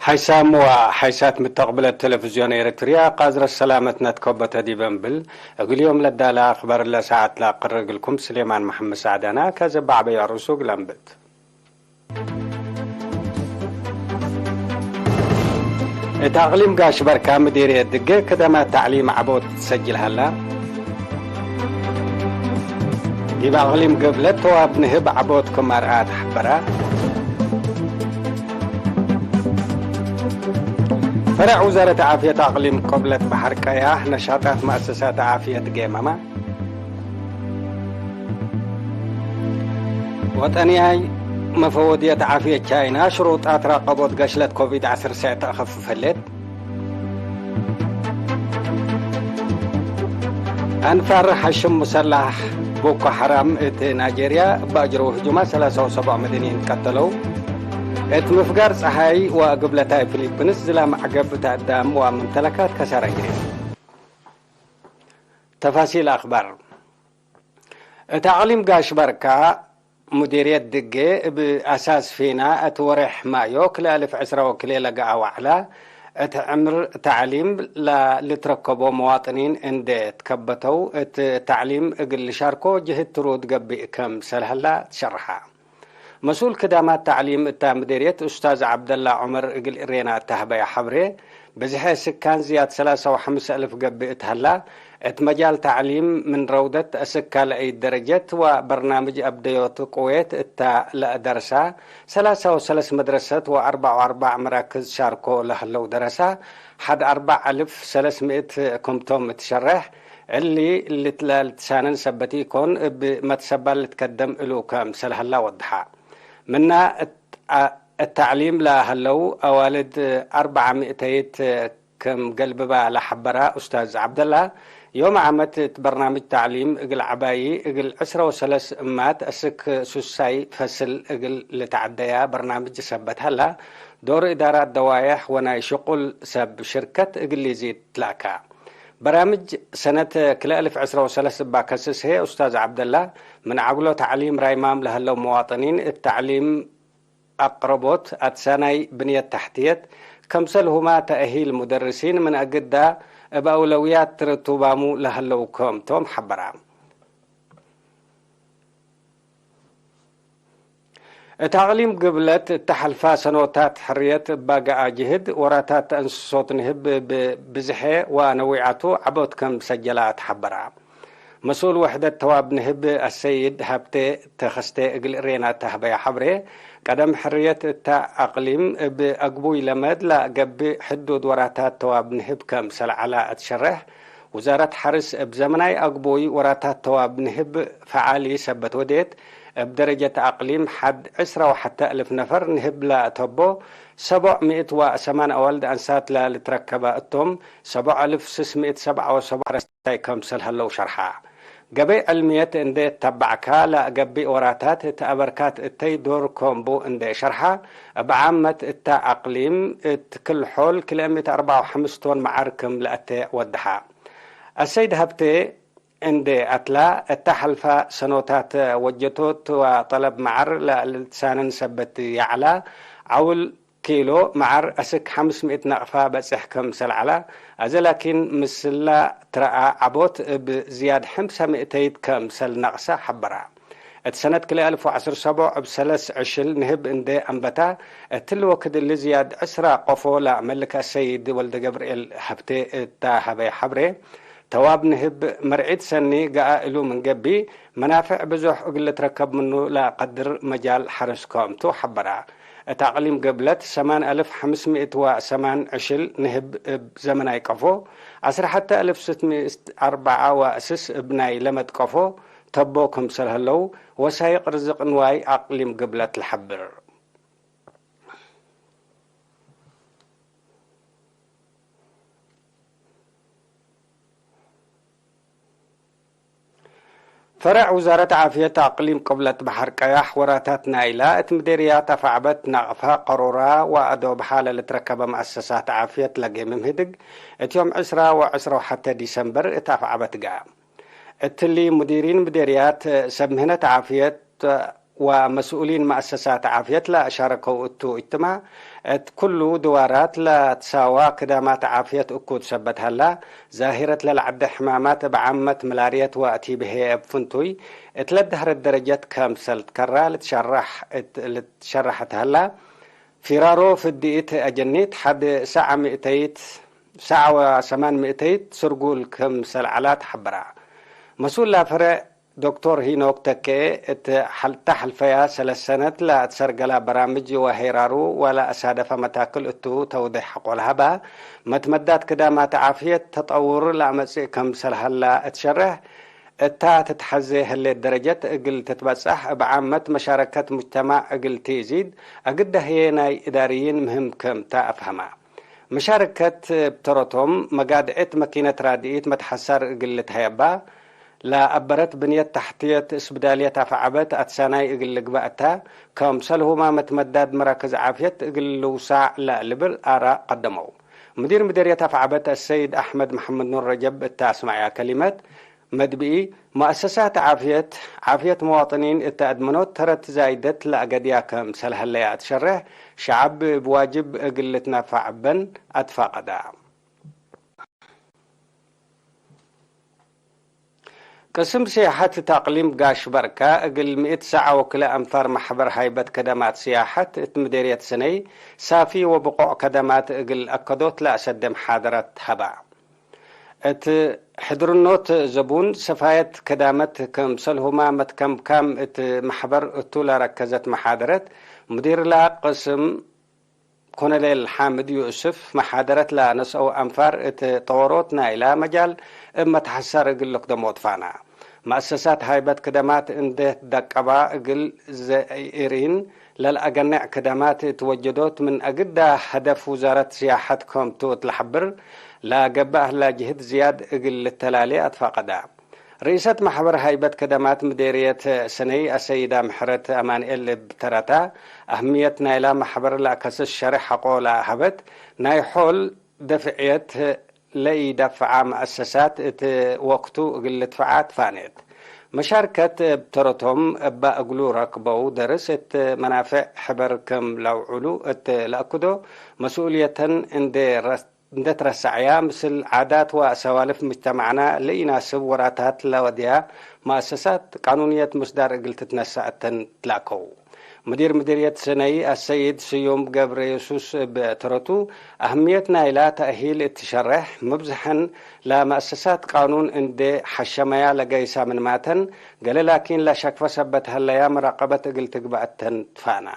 ሓይሳምዋ ሓይሳት ምተቕብለት ቴሌቪዝዮን ኤርትርያ ቃዝረ ሰላመት ነትከቦ ተዲበንብል እግልዮም ለዳላ ኣኽበር ለሰዓት ላቅርግልኩም ስሌማን መሐመድ ሳዕዳና ከዘባዕበዮ ርእሱ ግለንብት። እታ ኣቕሊም ጋሽ በርካ ምዲርየት ድገ ክደማ ታዕሊም ዓቦት ትሰጅል ሃላ። ዲብ ኣቕሊም ገብለት ተዋብ ንህብ ዓቦት ክማርኣ ተሓበራ። ፈረዕ ውዛረት ዓፍየት ኣቕሊም ቆብለት ባሕር ቀያሕ ነሻጣት መእሰሳት ዓፍየት ጌመማ። ወጠንያይ መፈወድየት ዓፍየት ቻይና ሽሩጣት ራቀቦት ገሽለት ኮቪድ ዓሰርተ ተኸፍፈለት። ኣንፋር ሓሽም ሙሰላሕ ቦኮ ሓራም እቲ ናይጀርያ እባ ኣጅረው ህጁማ ሰላሳ ወሰብዓ መደንይን ቀተለው። እቲ ምፍጋር ፀሓይ ወግብለታይ ፊሊፒንስ ዝላ ማዕገብ እቲ ኣዳም ወምምተለካት ከሳራ ይግሬ። ተፋሲል ኣኽባር። እቲ ኣቕሊም ጋሽ በርካ ሙዲርየት ድጌ ብኣሳስ ፊና እቲ ወርሕ ማዮ ክልኣልፍ ዕስራ ወክሌ ለገኣ ዋዕላ እቲ ዕምር ታዕሊም ላ ልትረከቦ መዋጥኒን እንደ ትከበተው እቲ ታዕሊም እግል ልሻርኮ ጅህት ትሩድ ገቢእ ከም ሰልሀላ ትሸርሓ። መስኡል ክዳማት ታዕሊም እታ ምዴርየት ኡስታዝ ዓብደላ ዑመር እግል እሬና እታ ህበያ ሐብሬ፣ ብዝሐ ስካን ዝያድ ሰላሳ ወሐምሰ እልፍ ገብእ እትሀላ፣ እት መጃል ታዕሊም ምን ረውደት እስክ ካልአይት ደረጀት ወበርናምጅ አብደዮት ቅዌት እታ ለአደርሳ፣ ሰላሳ ወሰለስ መድረሰት ወአርባዕ ወአርባዕ መራክዝ ሻርኮ ለሀለው ደረሳ፣ ሐድ አርባዕ እልፍ ሰለስ ምእት ክምቶም እትሸረሕ፣ እሊ ልትላል ትሳነን ሰበት ኢኮን እብ መትሰባል ልትከደም እሉ ከምሰል ሀላ ወድሓ። ምና እት-፣ አ-፣ እት ተዕሊም ለሀለው አዋልድ አርበዓ ሚእተይት ከም ገልብባ ለሐበራ ኡስታዝ ዐብደላ፣ ዮም ዓመት እት በርናምጅ ተዕሊም እግል ዐባዪ እግል ዕስራ ወሰለስ እማት እስክ ሱሳይ ፈስል እግል ልትዓደያ በርናምጅ ሰበት ሀላ፣ ዶር እዳራት ደዋየሕ ወናይ ሽቁል ሰብ ሽርከት እግል ሊዚድ ትላካ። በራምጅ ሰነት ክልኤ እልፍ ዕስራ ወሰለስ እባ ከስስ ህየ ኡስታዝ ዐብደላ፣ ምን ዐግሎ ተዕሊም ራይማም ለሀለው መዋጥኒን እት ተዕሊም አቅረቦት አትሳናይ ብንየት ታሕትየት፣ ከምሰልሁማ ተእሂል ሙደርሲን ምን አግዳ እብ አውለውያት ትርቱባሙ ለሀለው ከም ቶም ሐበራ። እት አቅሊም ግብለት እተሐልፋ ሰኖታት ሕርየት እባ ገኣ ጅህድ ወራታት ተአንስሶት ንህብ እብ ብዝሐ ወአነዊዓቱ ዐቦት ከም ሰጀላ ተሐበራ። መስኡል ወሕደት ተዋብ ንህብ አሰይድ ሀብቴ ተኸስቴ እግል እሬና ተህበያ ሐብሬ፣ ቀደም ሕርየት እታ አቅሊም እብ አግቡይ ለመድ ለገብእ ሕዱድ ወራታት ተዋብ ንህብ ከም ሰልዓላ እትሸረሕ፣ ውዛረት ሐርስ እብ ዘመናይ አግቡይ ወራታት ተዋብ ንህብ ፈዓሊ ሰበት ወዴት፣ እብ ደረጀት አቅሊም ሐድ ዕስራ ወሐተ እልፍ ነፈር ንህብ ለአተቦ፣ ሰቦዕ ምእት ወሰማን አዋልድ አንሳት ለልትረከበ እቶም፣ ሰቦዕ እልፍ ስስ ምእት ሰብዓ ወሰቦዕ ረስታይ ከምሰል ሀለው ሸርሓ። ገበይ ዕልምየት እንዴ ተባዕካ ለገብእ ወራታት እት አበርካት እተይ ዶር ኮምቡ እንዴ ሸርሓ፣ እብ ዓመት እታ አቅሊም እት ክል ሖል ክልኤ ምእት አርበዓ ወሐምስ ቶን መዓር ክም ለአቴ ወድሓ። አሰይድ ሀብቴ እንዴ አትላ፣ እታ ሐልፋ ሰኖታት ወጀቶት ወጠለብ መዓር ለልትሳንን ሰበት የዕላ፣ ዐውል ኪሎ መዓር አስክ ሐምስ ምእት ነቅፋ በጽሕ ከም ሰልዓላ፣ አዘ ላኪን ምስላ ትረኣ ዐቦት እብ ዝያድ ሐምሳ ምእተይት ከም ሰልነቅሳ ሐበራ። እት ሰነት ክልኤ እልፍ ወዐስር ሰቦዕ እብ ሰለስ ዕሽል ንህብ እንዴ አንበታ፣ እትሊ ወክድ እሊ ዝያድ ዕስራ ቆፎ ለመልክ አሰይድ ወልደገብርኤል ሀብቴ እታ ሀበይ ሐብሬ፣ ተዋብ ንህብ መርዒት ሰኒ ገኣ እሉ ምን ገብእ፣ መናፍዕ ብዙሕ እግል ልትረከብ ምኑ ለአቀድር መጃል ሐርስ ከምቱ ሐበራ። እት አቅሊም ገብለት ሰማን አልፍ ሐምስ ምእት ወሰማን ዕሽል ንህብ እብ ዘመናይ ቀፎ፣ ዐስራ ሐተ አልፍ ስት ምእት አርበዓ ወስስ እብ ናይ ለመድ ቀፎ ተቦ ክምሰል ሀለው፣ ወሳይቅ ርዝቅ ንዋይ አቅሊም ገብለት ለሐብር። ፈረዕ ውዛረት ዓፍየት አቅሊም ቅብለት በሐር ቀያሕ ወራታት ናይላ እት ምዴርያት አፍዐበት ናቅፋ ቀሮራ ወአዶብሓ ለልትረከበ መአሰሳት ዓፍየት ለጌምም ህድግ እት ዮም ዕስራ ወዕስራ ወሐተ ዲሰምበር እት አፍዐበት ገአ። እትሊ ሙዲሪን ምዴርያት ሰብ ምህነት ዓፍየት ومسؤولين مؤسسات عافية لا أشاركوا أتو اجتماع. ات كل دوارات لا تساوى كدامات عافية أكود سبت هلا ظاهرة للعد حمامات بعامة ملارية وأتي به بفنتوي. ات لدهر الدرجة كام سلت كرا لتشرح ات لتشرحت هلا. ፊራሮ ፍድኢት ኣጀኒት ሓደ ሰዓ ምእተይት ሰዓ ወሰማን ምእተይት ስርጉል ከም ሰልዓላ ተሓበራ። መስኡል ላፈረ ዶክተር ሂኖክ ተከኤ፣ እቲ ሓል-፣ እታ ሓልፈያ ሰለስተ ሰነት ላእትሰርገላ በራምጅ ወሄራሩ ዋላ ኣሳደፈ መታክል እቱ ተውደ ሓቆል ሃባ መትመዳት ክዳማ ተዓፍየት ተጠውር ላመጽእ ከም ሰልሃላ እትሸርሕ እታ ትትሓዘ ህሌት ደረጀት እግል ትትበጻሕ እብ ዓመት መሻረከት ሙጅተማዕ እግል ትእዚድ ኣግዳህየ ናይ እዳርይን ምህም ከምታ ኣፍሃማ። መሻረከት ብተረቶም መጋድዕት መኪነት ራድኢት መትሓሳር እግል ልትሃየባ ለኣበረት ብንየት ታሕትየት እስብዳልየት ኣፍዓበት ኣትሳናይ እግል ልግባእ እታ ከም ሰልሁማ መትመዳድ መራክዝ ዓፍየት እግል ልውሳዕ ለልብል ኣራ ቀደመው። ሙዲር ምደርየት ኣፍዓበት ኣሰይድ ኣሕመድ መሐመድ ኑር ረጀብ እታ ኣስማዕያ ከሊመት መድብኢ፣ መኣሰሳት ዓፍየት፣ ዓፍየት መዋጥኒን እተ ኣድመኖት ተረት ዛይደት ለኣገድያ ከም ሰልሀለያ እትሸርሕ፣ ሸዓብ ብዋጅብ እግል ልትናፋዕ በን ኣትፋቀዳ። ቅስም ስያሓት እት ኣቅሊም ጋሽ በርካ እግል ምእት ሰዓ ወክለ ኣንፋር ማሕበር ሃይበት ከደማት ስያሓት እት ምዴርየት ስነይ ሳፊ ወብቆዕ ከደማት እግል ኣከዶት ለኣሰደ መሓደረት ሀባ። እት ሕድርኖት ዘቡን ሰፋየት ከዳመት ከም ሰልሁማ መትከምካም እት ማሕበር እቱ ለረከዘት መሓደረት ሙዲርላ ቅስም ኮነሌል ሓምድ ዩእስፍ መሓደረት ላነስአው ኣንፋር እት ጠወሮት ናይላ መጃል እብ መትሓሳር እግል ለክደሞት ፋና። መእሰሳት ሃይበት ክደማት እንደ ደቀባ እግል ዘኢሪን ለልኣገነዕ ክደማት እት ወጀዶት ምን ኣግዳ ሀደፍ ውዛረት ስያሐት ከምቱ እት ለሐብር ለገብእ ህላ ጅህድ ዝያድ እግል ልተላሌ ኣትፋቀዳ። ርኢሰት ማሕበር ሃይበት ከደማት ምዴርየት ሰነይ ኣሰይዳ ምሕረት ኣማንኤል እብ ተረታ፣ ኣህምየት ናይላ ማሕበር ለኣከስስ ሸርሕ ሐቆ ለኣሀበት፣ ናይ ሖል ደፍዕየት ለኢደፍዓ መአሰሳት እት ወክቱ እግል ልድፍዓ ትፋኔት። መሻርከት እብ ተረቶም እባ እግሉ ረክበው ደርስ እት መናፍዕ ሕበር ክም ለውዕሉ እት ለአክዶ መስኡልየተን እንዴ ረስ-፣ እንደ ትረሳዕያ፣ ምስል ዓዳት ወሰዋልፍ ምጅተማዕና ለኢናስብ ወራታት ለወድያ መአሰሳት ቃኑንየት ምስዳር እግል ትትነሳእ እተን ትላከው። ሙዲር ምዲርየት ሰነይ አሰይድ ስዩም ገብረ የሱስ እብ ተረቱ፣ አህምየት ናይላ ተእሂል እትሸረሕ፣ መብዝሐን ለመአሰሳት ቃኑን እንዴ ሐሸመያ ለገይሳ ምንማተን፣ ገሌ ላኪን ለሸክፈ ሰበት ሀለያ መራቀበት እግል ትግባእ እተን ትፋና።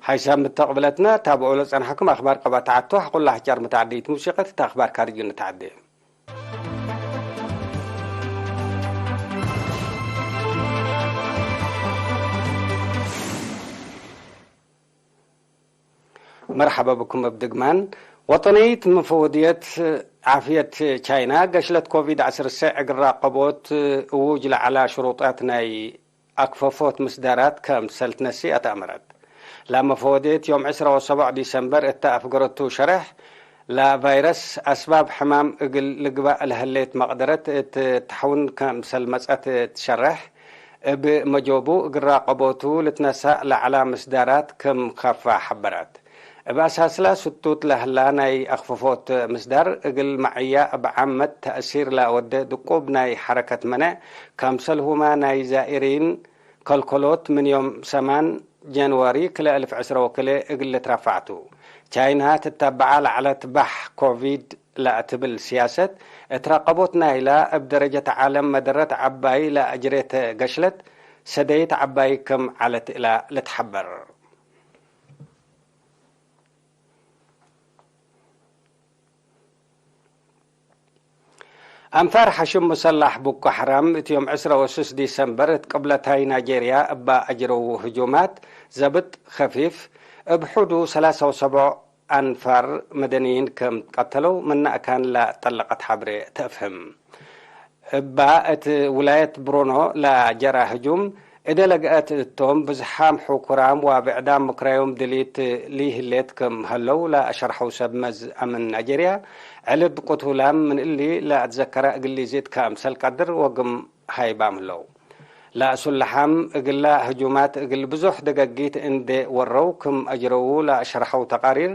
ሓይሳብ ምተቕብለትና፣ ታብዑ ለጸንሐኩም ኣኽባር ቀባ ተዓቱ፣ ሓቁላ ሕጫር ምተዓደይት ሙሲቐት፣ እታ ኣኽባር ካርዩ ንተዓደ። መርሓባ ብኩም እብ ድግማን። ወጠነይት መፈወድየት ዓፍየት ቻይና፣ ገሽለት ኮቪድ ዐስር ሰዕ እግል ራቀቦት እውጅ ለዐላ ሽሩጣት ናይ ኣክፈፎት ምስዳራት ከምሰል ትነሲ ኣተእመረት። ላመፈወድየት ዮም ዕስራ ወሰቡዕ ዲሰምበር እተ ኣፍገረቱ ሸረሕ፣ ለቫይረስ ኣስባብ ሕማም እግል ልግባእ ለሀሌት መቅደረት እት ተሕውን ከምሰል መጸት ትሸረሕ፣ እብ መጆቡ እግል ራቀቦቱ ልትነሳእ ለዐላ ምስዳራት ክም ከፋ ሐበረት። እብ ኣሳስላ ስቱት ለህላ ናይ ኣኽፍፎት ምስዳር እግል መዕያ እብ ዓመት ተእሲር ለወደ ድቁብ ናይ ሐረከት መነዕ፣ ከምሰልሁማ ናይ ዛኢሪን ከልከሎት ምን ዮም ሰማን ጃንዋሪ ክለ እልፍ ዕስራ ወክለ እግል ልትረፋዕቱ። ቻይና ትታበዓ ለዐለት ባሕ ኮቪድ ለትብል ስያሰት እት ራቀቦት ናይላ እብ ደረጀት ዓለም መደረት ዐባይ ለአጅሬተ ገሽለት ሰደይት ዐባይ ክም ዐለት እላ ልትሐበር። ኣንፋር ሐሽም ሙሰላሕ ቦኮ ሐራም እት ዮም ዕስራ ወስስ ዲሰምበር እት ቅብለታይ ናይጄርያ እባ አጅረዉ ህጁማት ዘብጥ ከፊፍ እብ ሑዱ ሰላሳ ወሰቡዕ ኣንፋር መደንይን ከም ቀተለው መናእካን ለጠለቀት ሐብሬ ተእፍህም። እባ እት ውላየት ብሮኖ ለጀራ ህጁም፣ እደ ለገአት እቶም ብዝሓም ሕኩራም ወብዕዳም ምክራዮም ድሊት ሊህሌት ክም ሀለው ለአሸርሐው ሰብ መዝ አምን ናይጄርያ፣ ዕልብ ቁቱላም ምን እሊ ለአትዘከራ እግሊ ዚድ ከአምሰል ቀድር ወግም ሃይባም ህለው። ለአሱልሓም እግላ ህጁማት እግል ብዙሕ ደገጊት እንዴ ወረው ክም አጅረዉ ለአሸርሐው ተቃሪር፣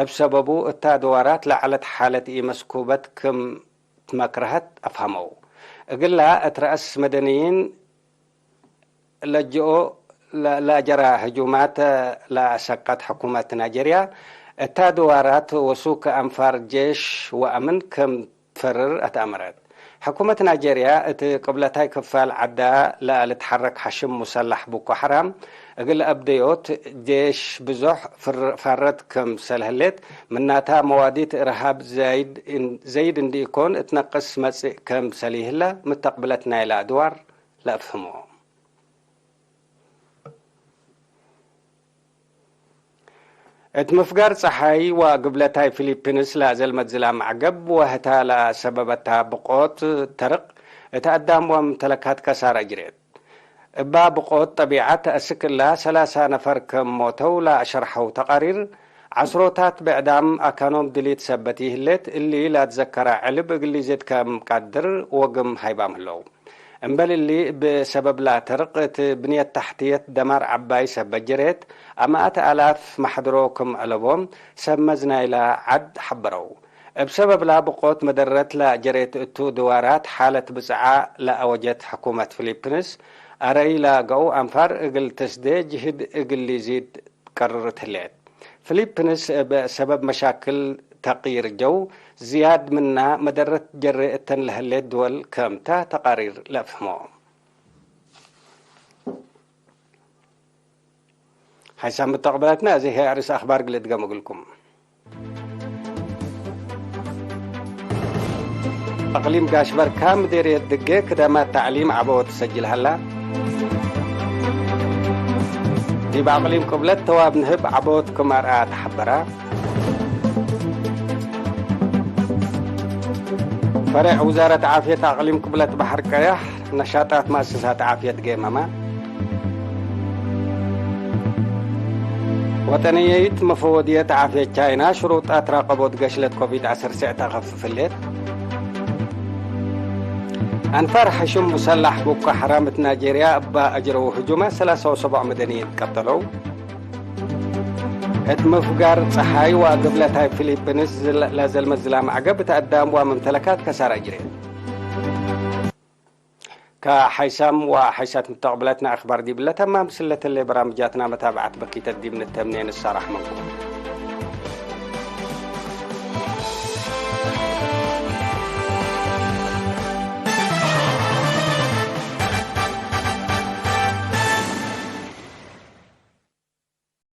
እብ ሰበቡ እታ ድዋራት ለዐለት ሓለት ኢመስኩበት ክም ትመክረሀት አፍሀመው። እግላ እት ረአስ መደንይን ለጅኦ ለ-፣ ለአጀራ ህጁማት ለአሰቀት ሕኩመት ናይጀርያ፣ እታ ድዋራት ወሱክ አንፋር ጄሽ ወአምን ከም ትፈርር አትአመረት። ሕኩመት ናይጀርያ እት ቅብለታይ ክፋል ዐዳ ለአልትሐረክ ሐሽም ሙሰላሕ ቦኮ ሐራም እግል አብደዮት ጄሽ ብዙሕ ፍር-፣ ፋረት ከም ሰልህሌት፣ ምናታ መዋዲት እርሃብ ዘይድ እን-፣ ዘይድ እንዲኢኮን እትነቅስ መጽእ ከም ሰሊህለ ምተቅብለት ናይላ ድዋር ለአፍህሞ። እት ምፍጋር ጸሓይ ወግብለታይ ፊሊፒንስ ለአዘልመት ዝላ ማዕገብ ወህታ ለአሰበበታ ብቆት ተርቅ እት አዳም ወምተለካት ከሳር አጅሬት። እባ ብቆት ጠቢዓት ተአስክ እላ ሰላሳ ነፈር ከም ሞተው ለአሸርሐው ተቃሪር፣ ዐስሮታት ብዕዳም አካኖም ድሊት ሰበት ይህሌት እሊ ለአትዘከራ ዕልብ እግሊ ዜድ ከም ቃድር ወግም ሃይባም ህለው። እምበል እሊ፣ እብ ሰበብ ላተርቅ እት ብንየት ታሕትየት ደማር ዐባይ ሰብ በጅሬት፣ አማእት አላፍ ማሕድሮ ክም ዐለቦም ሰብ መዝ ናይላ ዐድ ሐበረው። እብ ሰበብ ላብቆት መደረት ላጀሬት እቱ ድዋራት ሓለት ብጽዓ ለአወጀት ሕኩመት ፊሊፕንስ፣ አረይ ላገኡ አንፋር እግል ትስዴ ጅህድ እግል ሊዚድ ቀርርት ህሌት። ፊሊፕንስ እብ ሰበብ መሻክል ተቅይር ጀው ዝያድ ምና መደረት ጀሬ እተን ለህሌት ድወል ከምታ ተቃሪር ለአፍህሞ። ሓይሳም ምተቅበለትና እዚ ህይ አርእስ አኽባር ግልድገም እግልኩም። አቅሊም ጋሽ በርካ ምዴርየት ድጌ ክደማት ተዕሊም ዐበወት ትሰጅል ሀላ። ዲብ አቅሊም ቅብለት ተዋብ ንህብ ዐበወት ክም አርአ ተሐበራ። ፈሬዕ ውዛረት ዓፍየት አቅሊም ቅብለት በሐር ቀያሕ ነሻጣት መአሰሳት ዓፍየት ገመማ። ወጠንየይት መፈወድየት ዓፍየት ቻይና ሽሩጣት ራቀቦት ገሽለት ኮቪድ ዐሰርተ ተኸፍፍሌት። አንፋር ሐሽም ሙሰላሕ ቦኮ ሐራም እት ናይጄርያ እባ አጅረው ህጁማ ሰላሳ ወሰቡዕ መደንይን ቀተለው። እት ምፍጋር ጸሓይ ወአገብለታይ ፊሊፕንስ ዝለ-፣ ለዘልመት ዝላ ማዕገብ እት አዳም ወመምተለካት ከሳር አጅሬት። ከሓይሳም ወሓይሳት ምተቕብለትና ኣኽባር ዲብለ ተማም ስለተለ በራምጃትና መታብዓት በኪተት ዲብ ንተምኔ ንሳራሕ መንኩም።